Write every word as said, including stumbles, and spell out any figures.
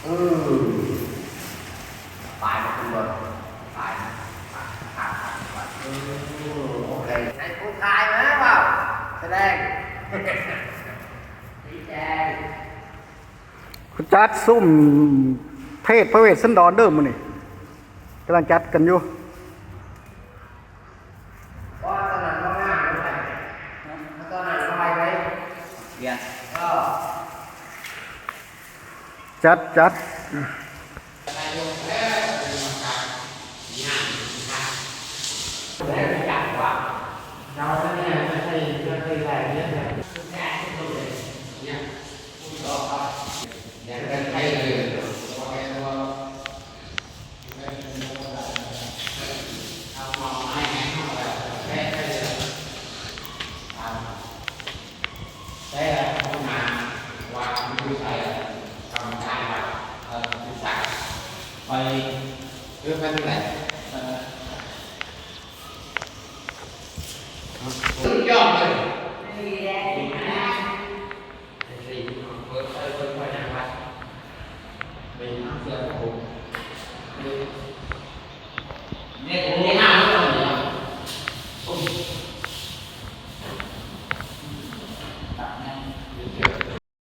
อืม ไปนะคุณบอล ไปนะ ไปไปไปไปอืมโอเค ให้คุณทายนะเปล่า แสดง สีแดง จัดซุ่มเทศพระเวสสันดรเด้อมื้อนี้กำลังจัดกันอยู่ เพราะว่าตอนนั้นก็ง่ายลงไปตอนนั้นก็ไปไหม เรียน ก็ จัดจัด แล้วอยากว่าเราเนี่ยไม่ใช่ไม่ใช่แรงเนี่ยเนี่ยคุณบอกว่าอย่างนั้นใช่เลยเพราะว่าเอามองให้ไงเข้าไปแค่ใช่เลย แต่หัวหน้าว่ามันอยู่ใส่กรรมการว่าเออศึกษาไปเรื่องนั้นแหละเออสุดยอดเลยสี่เปิดเปิดเปิดเปิดนะครับเป็นทางเสื้อผมเนี่ยผม